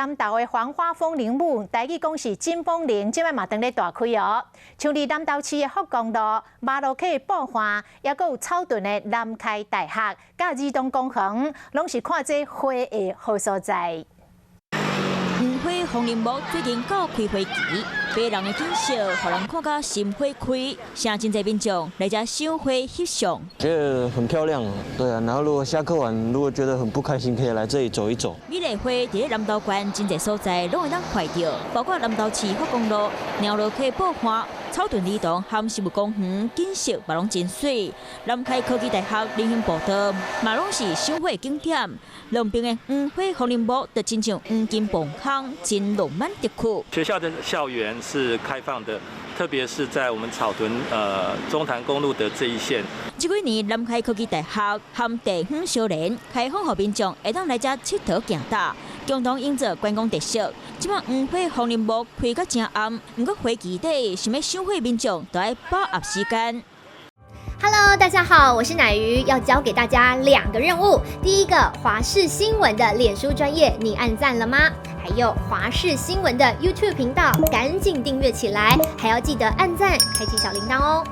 南投的黃花風鈴木，台語講是金風鈴，這擺嘛當咧大開哦。像佇南投市的福光路、馬路溪布岸，抑閣有草屯的南開大學、佮兒童公園，攏是看這花的好所在。黃花風鈴木最近到開花期，迷人的景色，予人看甲心花開。誠真濟民眾來遮賞花翕相。覺得很漂亮，對啊。然後如果下課完，如果覺得很不開心，可以來這裡走一走。美麗花佇咧南投縣真濟所在攏會當看著，包括南投市福光路、鳥路溪布岸、草屯兒童和植物公園，景色嘛攏真媠。南開科技大學人行步道嘛攏是賞花景點。兩邊的黃花風鈴木就親像黃金磅空，真浪漫特區。學校的校園是開放的，特別是在我們草屯中潭公路的這一線。這幾年南開科技大學和地方相連，開放予民眾會當來遮𨑨迌行搭，共同營造觀光特色。這擺黃花風鈴木開甲真暗，毋過花期底想欲賞花民眾都愛把握時間。 Hello，大家好，我是乃瑜，要交給大家兩個任務。第一個，華視新聞的臉書專頁，你按讚了嗎？還有華視新聞的 YouTube 頻道，趕緊訂閱起來，還要記得按讚，開啟小鈴鐺哦。